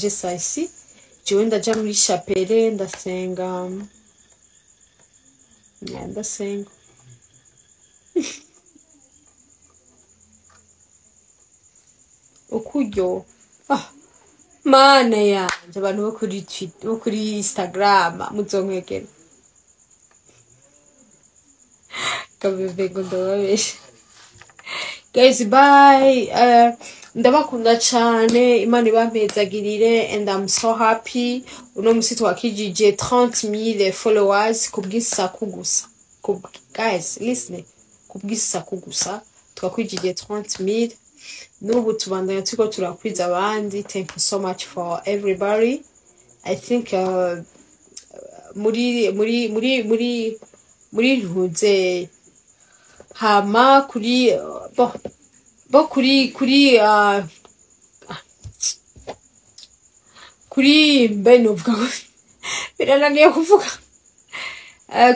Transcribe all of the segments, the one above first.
partager ça ici. Jewe ndaja muri chapelle, ndasenga. Yeah, ndasenga. Ukuryo. Ah, mana yanje, abantu bo kuri Twitter, bo kuri Instagram muzonkwegera. Kabebe ngo ndababeshe. Guys, bye. Ndabakunda cane, Imana ibampezagirire, and I'm so happy. Uno musi twakijije 30,000 followers kubw'isaku gusa. Guys, listen. Kubw'isaku gusa twakwijije 30,000. N'ubu tubandanya turiko turakwiza abandi. Thank you so much for everybody. I think muri muri muri muri muri ntuze hama kuri bo bo kuri kuri kuri mbe novuga ngo birananiye kuvuga.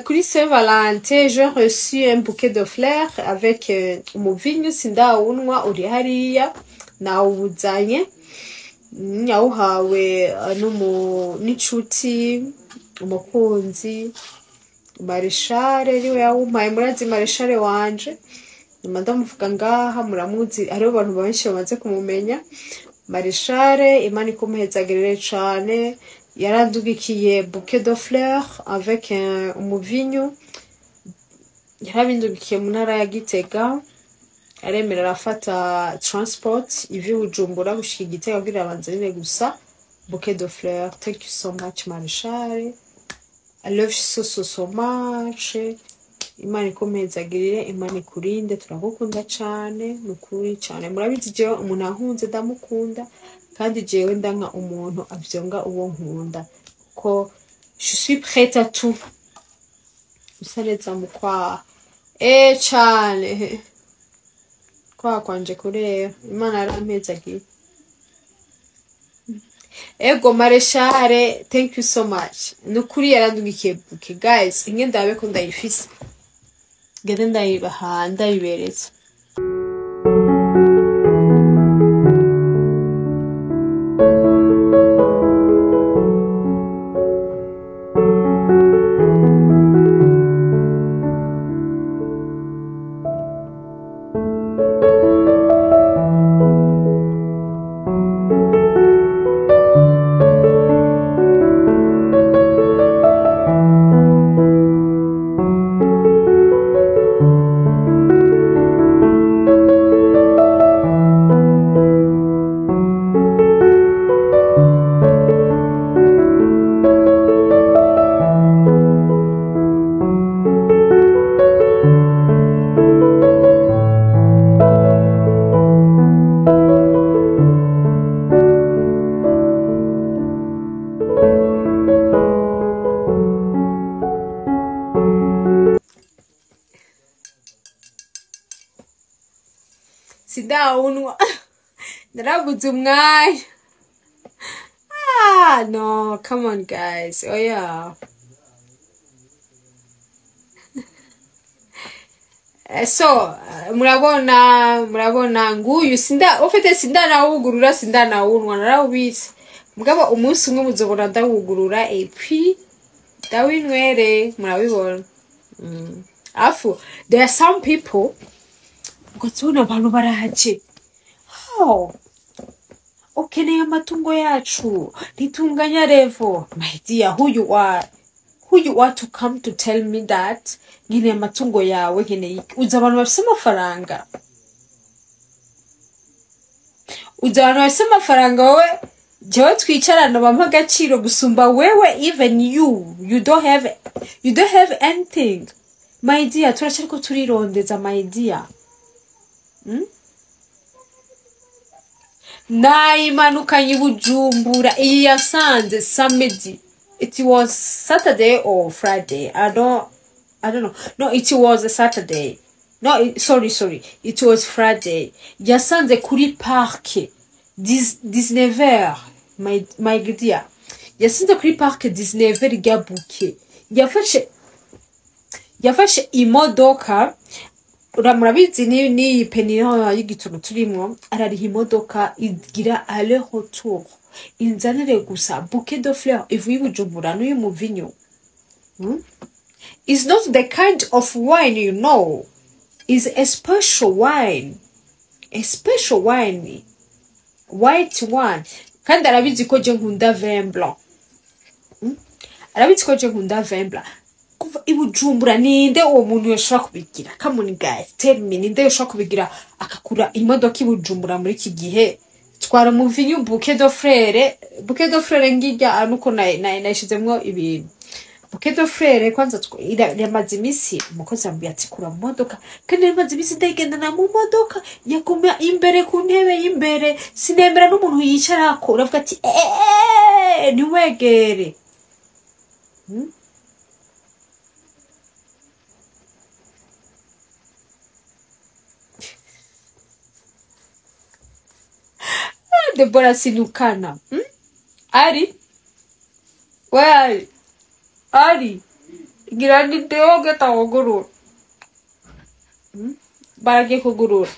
Kuri Saint Valentin, j'ai reçu un bouquet de fleurs avec umuvinyu sindawunwa, uri hariya nawuzanye, nawuhawe n'inshuti, umukunzi Marishare, niwe yawumpaye. Murazi Marishare wanje, nyuma ndamuvuga ngaha, muramuzi, hariho abantu benshi bamaze kumumenya. Marishare, Imana ikumuhezagirire cane, yarandugikiye bouquet de fleurs avec umuvinyu, yarabindugikiye mu ntara ya Gitega, aremera arafata transport ivi Bujumbura gushika i Gitega kugira abanzanire gusa bouquet de fleurs. Thank you so much, Marishare, I love you so so so much. Imana ikumpezagirire, Imana ikurinde, turagukunda cane, nukuri cane. Murabizi jewe umuntu ahunze ndamukunda, kandi jewe ndanka umuntu avyonga uwo nkunda, kuko je suis prête à tout. Usa neza mu kwaha. Cane. Kwaha kwanje kurera. Imana yarampezagiye. Ego Mareshare, thank you so much. Nukuri yarandugikiye bouquet. Guys, inge ndabe ko ndayifise. Ngende ndayibaha, ndayiberetse. Sindawunwa. Narabuze umwanya. Ah, no, come on guys. Oh yeah. So, murabona nguyu sinda ufite, sindanawugurura, sindanawunwa, narawubitse. Mugabo umunsi umwe muzobona ndawugurura et puis ndawinywere, murabibona. Afu, there are some people ugatubona abantu baraje. Oh, ukeneye amatungo yacu, ntitunganya revo. My dear, who you are? Who you are to come to tell me that nkeneye amatungo yawe, nkeneye iki? Uzi abantu bafise amafaranga? Uzi abantu bafise amafaranga wowe? Jewe twicarana bampa agaciro gusumba wewe. Even you, you don't have anything. My dear, turacariko turirondeza, my dear. Nayimanukanye i Bujumbura, iyi yasanze samedi. It was Saturday or Friday. I don't know. No, it was a Saturday. No, sorry, sorry. It was Friday. Yasanze kuri parc 19h, my dear. Yasanze kuri parc 19h rya bouquet. Yafashe imodoka, murabizi ni peniro y'igitoro turimwo, arariha imodoka igira aller retour. Inzanire gusa bouquet de fleurs ivuye i Bujumbura n'uyu muvinyu. Is not the kind of wine you know. Is a special wine. A special wine. White one. Kandi arabizi ko je nkunda vin blanc. Arabizi ko je nkunda vin blanc. Kuva i Bujumbura, ninde uwo muntu yoshobora kubigira? Come on guys, tell me, ninde yoshobora kubigira akakura imodoka i Bujumbura muri iki gihe? Twara umuvinyu, bouquet de fleurs, bouquet de fleurs ngirya nuko nayishizemwo ibintu. Bouquet de fleurs kwanza iramaze iminsi, umukozi ambwiye ati kura mu modoka, kandi iramaze iminsi ndayigendana mu modoka, yaguma imbere ku ntebe y'imbere, sinemera n'umuntu yicarako, uravuga ati eee, ntiwegere. Debora sinukana. Ari? We Ari? Ari? Gira ni deo geta wogurura. Baragiye kugurura.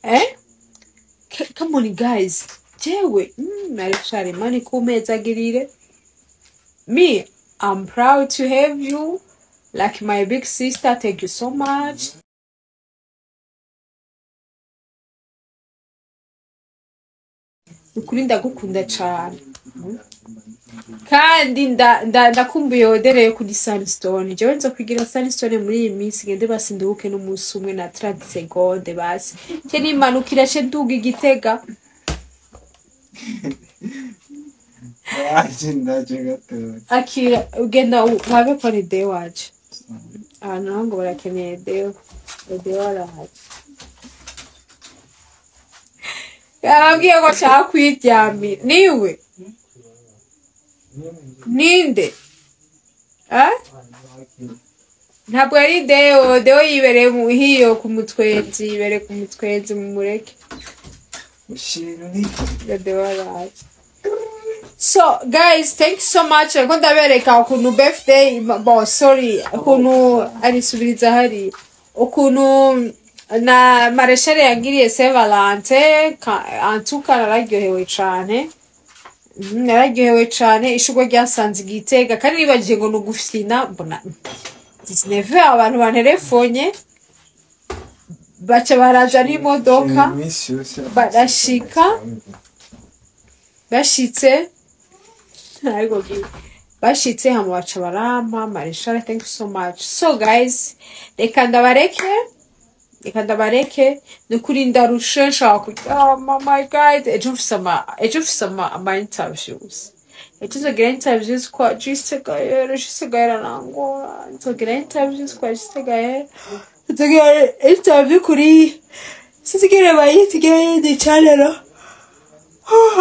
Eh? Come on guys. Jewe, Marishari, mani kumezagirire. Me, I'm proud to have you like my big sister. Thank you so much. Ukuri ndagukunda cane. Kandi ndakumbuye odere yo kuri Sunstone. Jewe nzo kwigira Sunstone muri iyi minsi, ngende basi nduhuke n'umunsi umwe na 30 seconde basi. Ce nimanukira ce nduga Igitega. Waje ndaje gatoya. Akira ugenda urabe ko ari Deo waje. Abantu nabo ngo barakeneye Deo. Deo araje. Yarambwiye ko ashaka kwiryamira. Niwe? Ninde? Eh? Ntabwo ari Deo. Deo yibereye mu hiyo ku mutwenzi, yibereye ku mutwenzi, mumureke. Ushimye. Deo araje. So guys, thank you so much. Ngo ndabereka ukuntu birthday, bo sorry, ukuntu arisubiriza hari ukuntu na Mareshal yangiriye Saint Valentin, antuka nararyohewe cane. Nararyohewe cane, ishurwe ryasanze Igitega, kandi nibagiye ngo nugufyina, mbona 19 abantu banterefonye baca baraza n'imodoka Iminsi yose barashika bashitse ariko bashitse hama baca barampa. Mareshal, thank you so much. So guys, reka ndabareke, reka ndabareke, nukuri ndarushe, nshaka kuryama. My god, ejo mfise ama interviews, ejo nzogira interviews kwa Juste Gaël. Juste Gaël arangora, nzogira interviews kwa Juste Gaël, nzogira interview kuri sinzigere bayita yindi channel,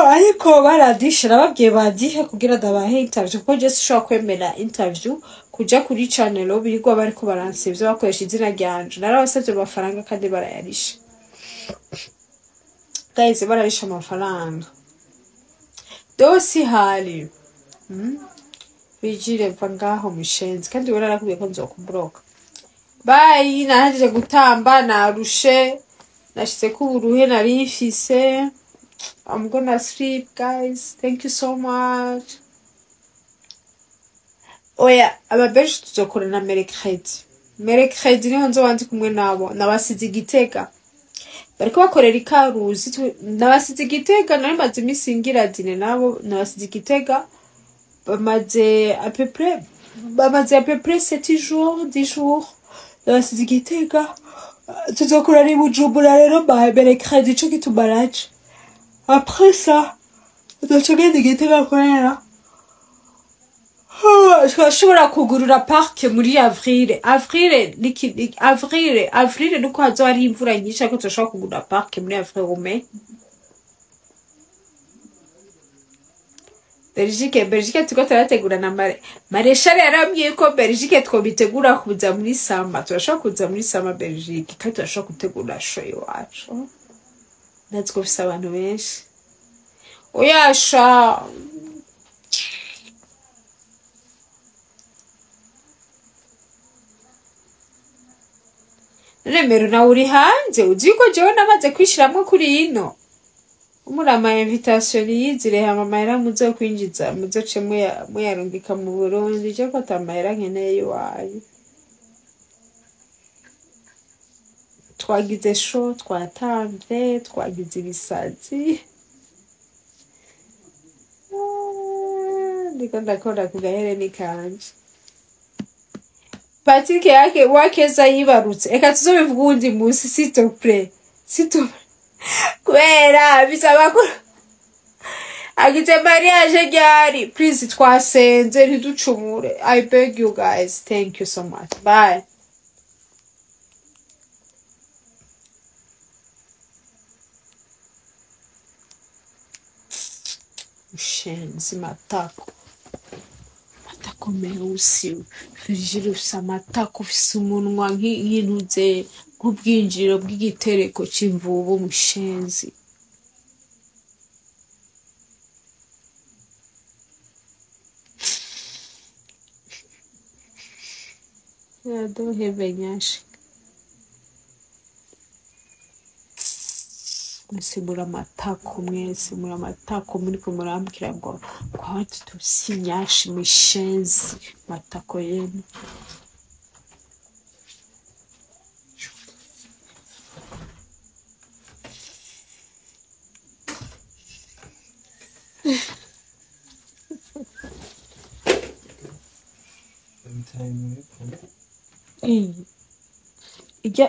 ariko baradishe, nababwiye bandihe kugira ndabahe interview, kuko je sinshobora kwemera interview kuja kuri channel birirwa bariko baransivya bakoresha izina ryanje. Narabasavye amafaranga kandi barayarisha guys, bararisha amafaranga dosi hari. Bijire mva ngaho mushenzi, kandi we narakubwiye ko nzokubroka. Bye, nahejeje gutamba, narushe, nashizeko uburuhe nari mfise. I'm gonna sleep guys. Thank you so much. Oya, ababeshi tuzokorana mercredi. Mercredi niho nzoba ndi kumwe nabo. Nabasize Igitega. Bariko bakorera ikaruzi, nabasize Igitega, nari maze iminsi ngira dîner nabo, nabasize Igitega. Bamaze à peu près 7 jours, 10 jours. Nabasize Igitega. Tuzokorana i Bujumbura rero mercredi, ico gitumaraje. Après ça, nzoca ngenda Igitega kubera turashobora kugurura parc muri avril. Avril avril avril nuko hazoba hari imvura nyinshi, ariko turashobora kugurura parc muri avril ou mai. Belgique turiko turategura na Mareshal yarambwiye ko Belgique twobitegura kuza muri summer. Turashobora kuza muri summer Belgique, kandi turashobora gutegura show iwacu. Natwe dufise abantu benshi. Oyasha. None Mero nawe uri hanze, uzi yuko jewe namaze kwishiramwo kuri ino. Murama invitation yizire hama amahera muzokwinjiza muzoce muyarungika mu Burundi, je ko ata mahera nkeneye iwanyu. Twagize show, twatamvye, twagize ibisazi. Ah, ndiko ndakora ku gahereni kanje. Patrick yake wakeza yibarutse, eka tuzobivuga uwundi munsi, s'il te plaît, s'il te plaît. Kubera bisaba ko agize mariage ryari. Please twasenze ntiducumure. I beg you guys, thank you so much, bye. Ushenzi matako, matako meusi. Virgile ufise amatako, ufise umunwa nk'intuze, nk'ubwinjiriro bw'igitereko c'imvubu, mushenzi. Yadohebe nyashi. Mwese muri amatako, mwese muri amatako, muriko murambwira ngo kwa tusi nyashi, mishenzi, matako yenu.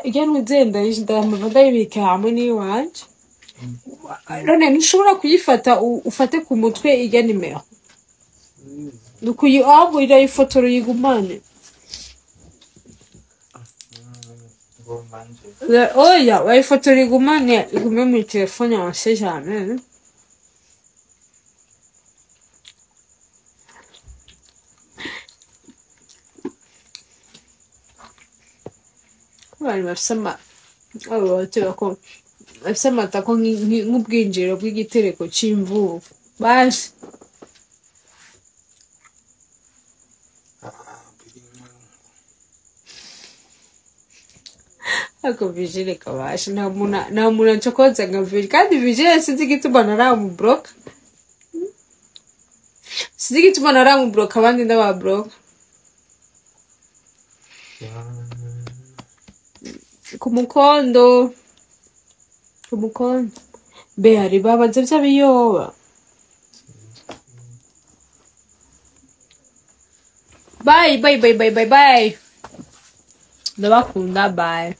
Ijya ntugenda ndamava ndayibika hamwe n'iwanje. None ntushobora kuyifata ufate ku mutwe ijya nimero? Nukuyi ahubwo irayifotora uyigumane. Oya, wayifotora igumane, igume muri telefone yawe, sait jamais. Abantu bafise ama abo batera ko bafise amatako nk'ubwinjiriro bw'igitereko c'imvubu, basi. Ariko Vigile kabasha, nta muntu ancokoza nka Vigile. Kandi Vigile sinzi igituma ntaramubloka, sinzi igituma ntaramubloka, abandi ndababloka. Ku mukondo, ku mukondo mbe hari babaze vy'abiyoba. Bye bye bye bye bye bye, ndabakunda, bye.